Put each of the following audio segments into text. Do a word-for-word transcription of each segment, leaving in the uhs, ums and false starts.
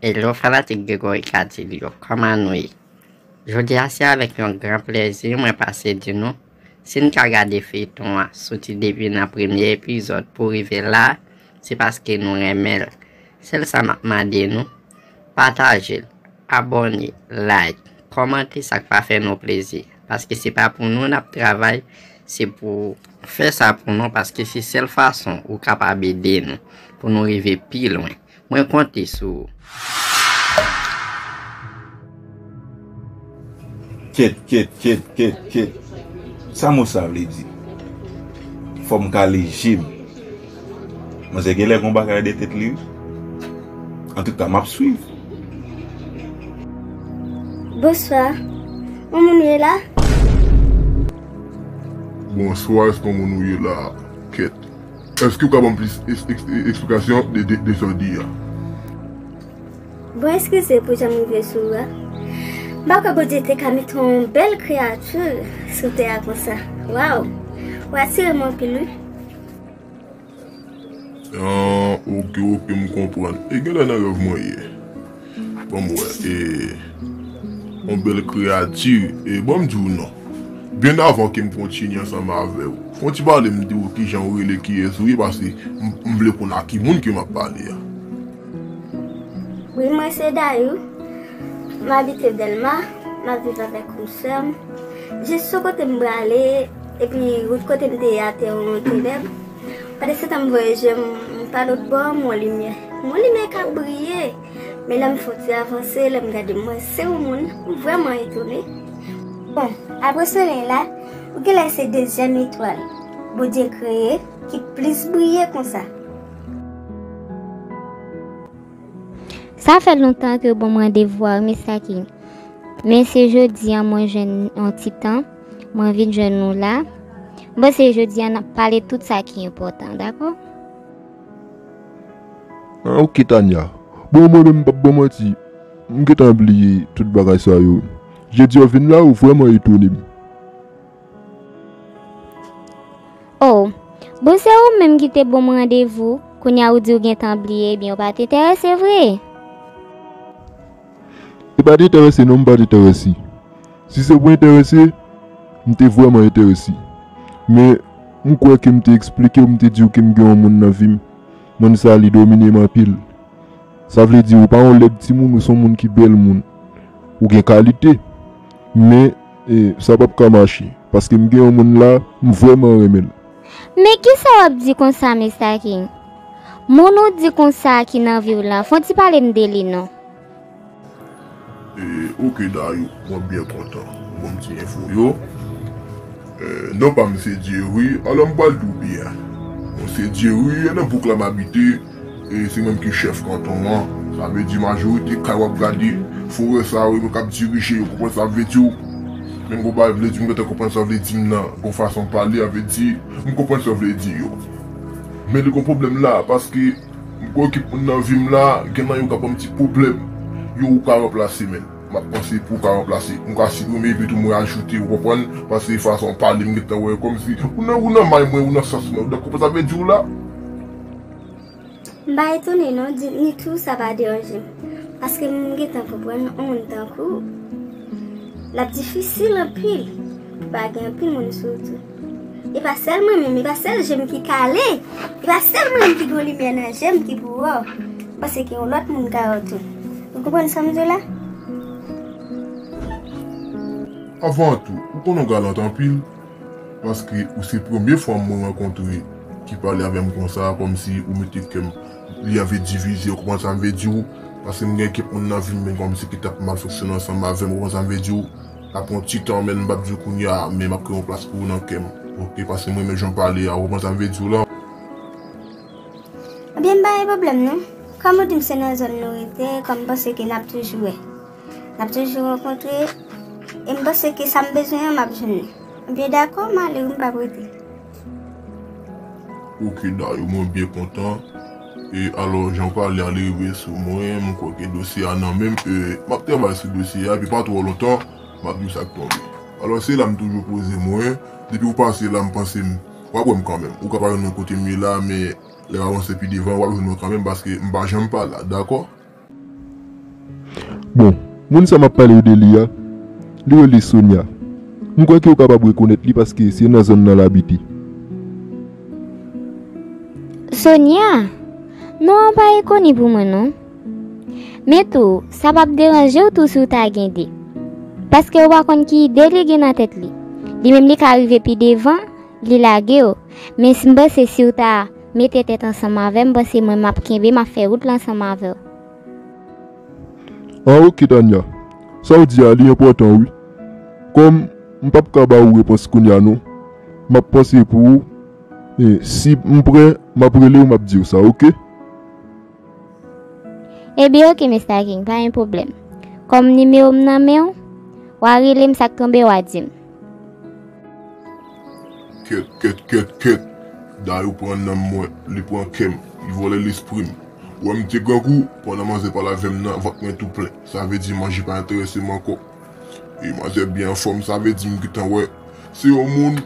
Hello fanatik Gregory Cadillo, kòman nou ye? Jodi a se avèk yon gran plèzi mwen pase di nou, si n ka gade feyton an soti depi nan premye epizòd pou rive la, se paske nou renmen l. Sèl sa m ap mande nou, pataje l, abòne, like, kòmante sa k pa fè nou plezi. Paske se pa pou nou n ap travay, se pou fè sa pou nou, paske se sèl fason ou kapab ede nou pou nou rive pi lwen. Mwen konte sou ou. Kèt, kèt, kèt, kèt, kèt. Sa mo sa vle di? Fò m kale je m. Manzè genlè gon bagay dèyè tèt li wi. Antouka, m ap swiv. Bonswa. Yon moun ye la? Bonswa, èske yon moun ou ye la? Kèt. Èske w ka ban m plis eksplikasyon de sa w di a? Bon, eskize pou jan m rive sou ou a. M pa kwè Bondye te ka mete yon bèl kreyati sou tè a konsa. Waw! Ou atire m anpil wi. Ah, oke, oke, m konprann. E genlè nan rèv mwen ye. Ban m wè, e, yon bèl kreyati, e, ban m di w non. Byen avan ke m kontinye ansanm avè w, fè yon ti pale m di w kijan w rele, kiyès ou ye, paske m, m vle konn a ki moun ke m ap pale a. Wi, mwen se Dayou. M abite Dèlma. M ap viv avèk yon sè m. Jis sou kote m prale, epi wout kote m te ye a te yon tenèb. Pandan se tan m voye je m pa lòt bò, m wè limyè. M wè limyè k ap briye. Men lè m fè yon ti avanse, lè m gade m wè se yon moun, m vrèman etone. Bon, apre solèy la, ou genlè se dezyèm etwal Bondye kreye ki plis briye konsa. Sa fè lontan ke w ban m randevou a wi Mista King. Men se jodi a mwen jwenn yon ti tan, mwen vin jwenn nou la. M panse jodi a n ap pale tout sa ki enpòtan, dakò? Ah, ok Tania. Bon, mwen menm m p ap ba w manti, m gentan bliye tout bagay sa yo. Jodi a w vin la, ou vrèman etone m. Oh, bon se ou menm ki te ban m randevou, kounye a ou di ou gentan bliye, ebyen ou pa t enterese vre? E pa t enterese non, m pa t enterese. Si se pou enterese, m te vrèman enterese. Men, m kwè ke m te eksplike w, m te di w ke m gen yon moun nan vi m. Moun sa li domine m anpil. Sa vle di ou pa yon lèd timoun, ou se yon moun ki bèl moun. Ou gen kalite. Men, e, sa p ap ka mache. Paske m gen yon moun la, m vrèman renmen l. Men kisa w ap di konsa Mista King? Moun ou di konsa ki nan vi w lan, fè w ti pale m de li non. E, ok Dayou, mwen byen kontan ban w ti enfo yo. E, non pa m se Jerry, alò m pral di w byen. Mwen se Jerry, e nan bouk la m abite, e se mwen ki chèf kanton an. Sa vle di majorite kay w ap gade, forè sa yo, mwen k ap dirije yo, konprann sa m vle di w? Menm gon bagay vle di m gentan konprann sa w vle di m nan, gon fason pale a vle di, m konprann sa w vle di yo. Men li gon pwoblèm la, paske m gen ekip moun nan vi m la, gen nan yo k ap ban m ti pwoblèm. Yo ou ka ranplase men. M ap panse pou w ka ranplase. M ka siprime epi tou mwen ajoute, ou konprann? Paske fason w pale m gentan wè kòmsi ou nan, ou nan may mwen, ou nan sans mwen. Ou konprann sa m vle di w la? M pa etone non, ditou sa pa deranje m. Paske m gentan konprann yon moun tankou w, l ap difisil anpil pou pa gen anpil moun sou wout ou. E pa sèl mwen menm, e pa sèl je m ki kale, e pa sèl mwen menm ki gen yon limyè nan je m ki pou wè w. M panse ke yon lòt moun ka wè w tou. Ou konprann sa m di w la? Avan tou, ou konnen w galant anpil, paske ou se premye fanm mwen rankontre ki pale avè m konsa, kòmsi ou mete kè m li anvi divize, ou konprann sa m vle di w? Paske m gen kèk moun nan vi m, men kòmsi ki t ap mal fonksyone ansanm avè m, ou konprann sa m vle di w? N ap pran ti tan, men m p ap di w kounye a, men m ap kreye yon plas pou ou nan kè m. Oke, paske m renmen jan w pale a, ou konprann sa m vle di w la? Ebyen, m pa gen pwoblèm non. Kòm ou di m se nan zòn nou rete, kòm m panse ke n ap toujou wè. N ap toujou rankontre, e m panse ke sa m bezwen an, m ap jwenn li. Ebyen, dakò, m ale wi, m p ap rete. Oke Dayou, mwen byen kontan. E alò, jan w pale a, li rive sou mwen, m kwè ke dosye a nan men m. E, m ap travay sou dosye a, epi pa twò lontan, m ap di w sa k tonbe. Alò, se la m toujou poze mwen. Depi w pase la, m panse m, w ap wè m kanmenm. Ou ka pa jwenn mwen kote m ye la, men lè w avanse pi devan, w ap jwenn mwen kanmenm, paske m pa janm pa la, dakò? Bon, moun sa m ap pale w de li a, li rele Sonia. M kwè ke w kapab rekonèt li paske se nan zòn nan l abite. Sonia? Non an pa enkoni pou mwen non. Men tou, sa p ap deranje w tou si w ta gen de. Paske w pa konn ki ide li gen nan tèt li. Li menm li ka rive pi devan, li lage w. Men si m panse si w ta mete tèt ansanm avè m, m panse mwen m ap kenbe, m ap fè wout la ansanm avè w. Ah, ok, Tania. Sa w di a, li enpòtan, wi. Kòm m p ap ka ba ou repons kounye a non, m ap panse pou ou. E, si m prè, m ap rele w, m ap di w sa, ok? Ebyen, ok, Mista King, pa gen pwoblèm. Kòm nimewo m nan men w, w a rele m, sa k tonbe, w a di m. Kèt, kèt, kèt, kèt. Dayou pran nanm mwen, li pran kè m, li vòlè lespri m. Ou wè m te grangou, pandan manzè pale avè m nan, vant mwen tou plen. Sa vle di manje pa enterese m ankò. E manzè byen anfòm, sa vle di m gentan wè se yon moun.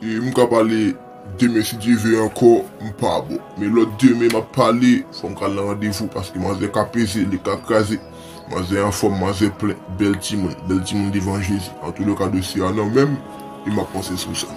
E m ka pale demen si Dye vle ankò, m pa bon. Men lòt demen m ap pale, fò m ka al nan randevou, paske manzè ka peze, li ka kraze. Manzè anfòm, manzè plen, bèl timoun, bèl timoun devan Jezi. Antouleka, dosye a nan men m, e m ap panse sou sa.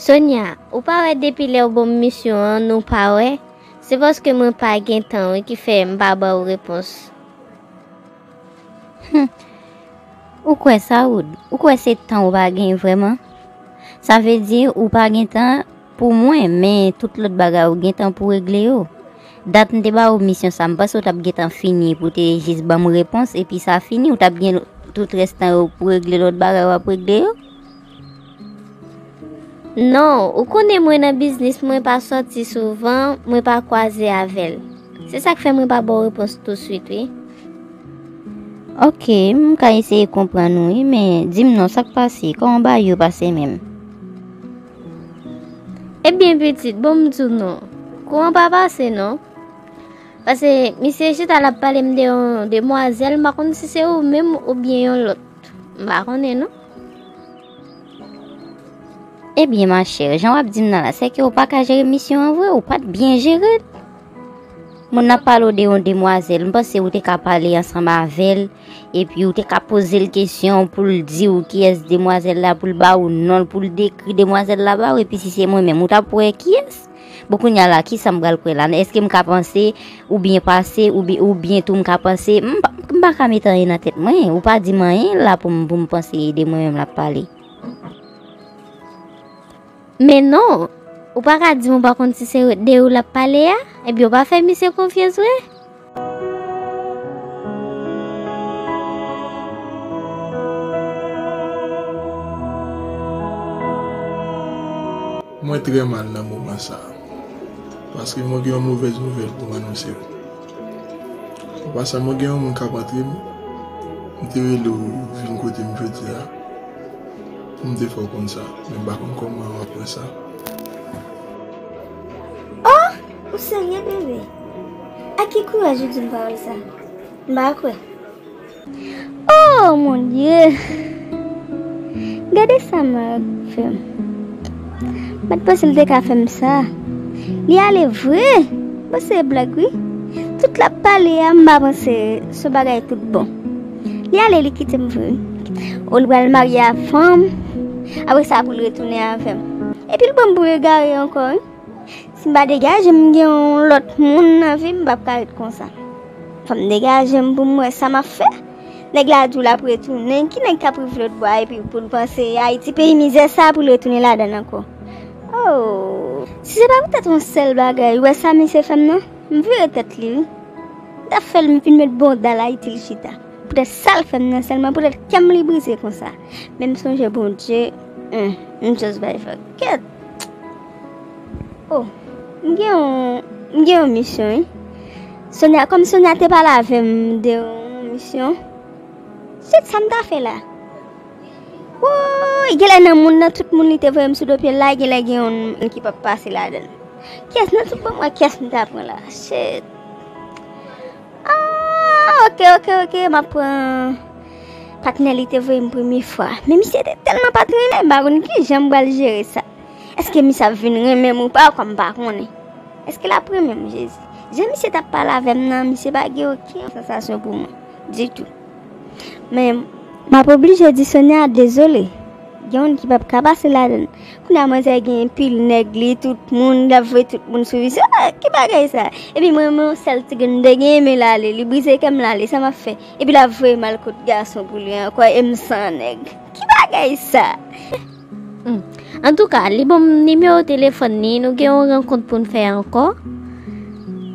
Sonia, ou pa wè depi lè w ban m misyon an, nou pa wè? Se paske mwen pa gen tan wi ki fè m pa ba w repons. Ou kwè sa, Wood? Ou kwè se tan ou pa gen vrèman? Sa vle di ou pa gen tan pou mwen, men tout lòt bagay ou gen tan pou regle yo. Dat m te ba ou misyon sa, m panse ou t ap gentan fini pou te jis ban m repons, epi sa fini, ou t ap gen tout rès tan yo pou regle lòt bagay w ap regle yo. Non, ou konnen mwen nan biznis, mwen pa sòti souvan, mwen pa kwaze avè l. Se sa k fè mwen pa ba w repons touswit wi. Ok, m ka eseye konprann ou wi, men di m non, sa k pase? Kòman bagay yo pase menm? Ebyen pitit, bon m di w non. Kouran pa pase non. Paske misye chita l ap pale m de yon demwazèl, m pa konn si se ou menm oubyen yon lòt. M pa konnen non. Ebyen machè, jan w ap di m nan la, sèke ou pa ka jere misyon an vre, ou pa t byen jere l. Moun nan ap pale w de yon demwazèl, m panse ou te ka pale ansanm avè l, epi ou te ka poze l kesyon pou l di w kiyès demwazèl la, pou l ba ou non l, pou l dekri demwazèl la ba ou, epi si se mwen menm, ou t ap wè kiyès? Bon, kounye a la, kisa m pral kwè la? Èske m ka panse, oubyen pase, oubyen, oubyen tou m ka panse? M pa, m pa ka met anyen nan tèt mwen. Ou pa di m anyen la pou m, pou m panse de mwen menm l ap pale. Men non, ou pa ka di m ou pa konn si se de ou l ap pale a? Ebyen, ou pa fè misye konfyans vre? Mwen trè mal nan moman sa a, paske mwen gen yon movèz nouvèl pou m anonse w. An pasan, mwen gen yon moun k ap antre m, m te rele w vin kote m jodi a, pou m te fè w konn sa, men m pa konn kòman w ap pran sa. Oh! Ou serye, bebe? Ak ki kouraj ou di m pawòl sa? M pa kwè. Oh mon Dieu! Gade sa Marc fè m. M pa t panse l te ka fè m sa. Li ale vre! M panse se blag wi. Tout l ap pale a, m pa panse se yon bagay tout bon. Li ale, li kite m vre wi. Oh, li pral marye avan m. Apre sa pou l retounen avè m. Epi l pran m pou egare ankò wi. Si m pa degaje m, m gen yon lòt moun nan vi m, m p ap ka ret konsa. Fò m degaje m pou m wè sa m ap fè. Nèg la di w l ap retounen. Ki nèg k ap rive lòtbò a epi pou l panse Ayiti peyi mizè sa pou l retounen ladan l ankò? Oh! Si se pa poutèt yon sèl bagay, ou wè sa misye fè m nan? M vire tèt li wi. M t ap fè l vin met bonda l Ayiti l chita. Poutèt sa l fè m nan sèlman, poutèt kè m li brize konsa. Men m sonje Bondye, hmm, m just bay fè kèt. Oh, m gen yon, m gen yon misyon wi. Sonia, kòm Sonia te pale avè m de yon misyon, se sa m ta fè la. Woy, genlè nan moun nan, tout moun li te voye m sou do pye l la, genlè gen yon moun ki p ap pase ladan l. Kiyès nan tout bon mwen, kiyès m ta pran la? Shit. Ah, ok, ok, ok, m ap pran Patnè li te voye m premye fwa. Men misye te tèlman pa t renmen m, m pa konn kijan m pral jere sa. Èske misye ap vin renmen m ou pa, kwa m pa konnen. Èske l ap renmen m, Jezi? Jan misye t ap pale avè m nan, misye pa gen okenn sansasyon pou mwen. Ditou. Men, m ap oblije di Sonia dezole. Gen youn ki p ap ka pase ladann. Kounye a manzè gen pil nèg li, tout moun, l ap voye tout moun sou li. Sa, ki bagay sa? Epi mwen, mwen yon sèl ti grenn m te genyen, men l ale, li brize kè m, l ale, sa m ap fè? Epi l ap voye m al kot gason pou li ankò, e m san nèg. Ki bagay sa? Hmm. Antouka, li ban m nimewo telefòn li, nou gen yon rankont pou n fè ankò.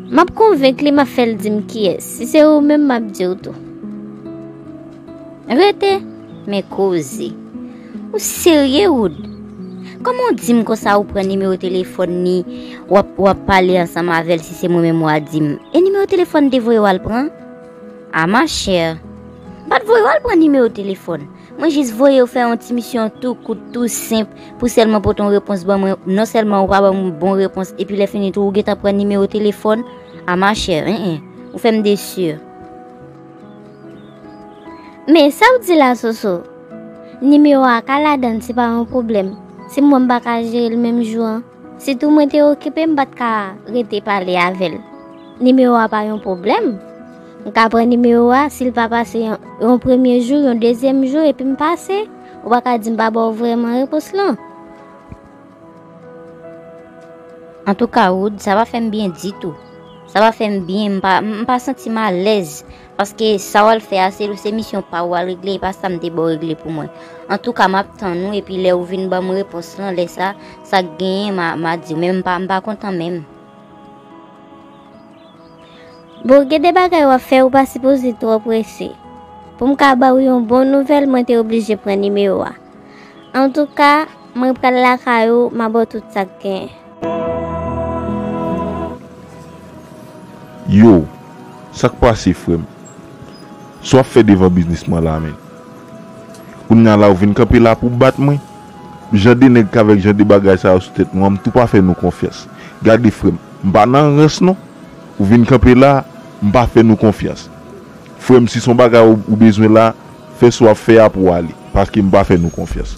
M ap konvenk li, m ap fè l di m kiyès. Si se ou menm, m ap di w tou. Rete, men koze. Ou serye, Wood? Kòman w di m konsa ou pran nimewo telefòn li, w ap, w ap pale ansanm avè l, si se mwen menm w a di m? E nimewo telefòn te voye w al pran? A machè, m pa t voye w al pran nimewo telefòn. Mwen jis voye w fè yon ti misyon tou kout, tou senp, pou sèlman pote yon repons ban mwen. Non sèlman ou pa ban m bon repons, epi lè fini tou, ou gentan pran nimewo telefòn. A machè, en, en, ou fè m desi. Men, sa w di la, Soso? Nimewo a ka ladann, se pa yon pwoblèm. Si m wè m pa ka jere l menm jou an, sitou mwen te okipe, m pa t ka rete pale avè l. Nimewo a pa yon pwoblèm. M ka pran nimewo a, si l pa pase yon, yon premye jou, yon dezyèm jou, epi m pase, ou pa ka di m pa ba w vrèman repons lan. Antouka, Wood, sa pa fè m byen ditou. Sa pa fè m byen, m pa, m pa santi m alèz. Paske sa w al fè a, se, se misyon pa w w al regle, e pa sa m te ba w regle pou mwen. Antouka, m ap tann ou, epi lè ou vin ban m repons lan, lè sa, sa k genyen, m a, m a di w, men m pa, m pa kontan menm. Bon, gen de bagay w ap fè, ou pa sipoze twò prese. Pou m ka ba w yon bon nouvèl, mwen te oblije pran nimewo a. Antouka, mwen pral lakay ou, m a ba w tout sa k genyen. Yo, sa k pase, frè m? Sa w ap fè devan biznis mwen la, menm? Kounye a la, ou vin kanpe la pou w bat mwen? Jan de nèg k avèk jan de bagay sa yo sou tèt nou an, m tou pa fè nou konfyans. Gade, frè m, m pa nan rans, non. Ou vin kanpe la, m pa fè nou konfyans. Frè m, si se yon bagay ou, ou bezwen la, fè sa w ap fè a pou w ale, paske m pa fè nou konfyans.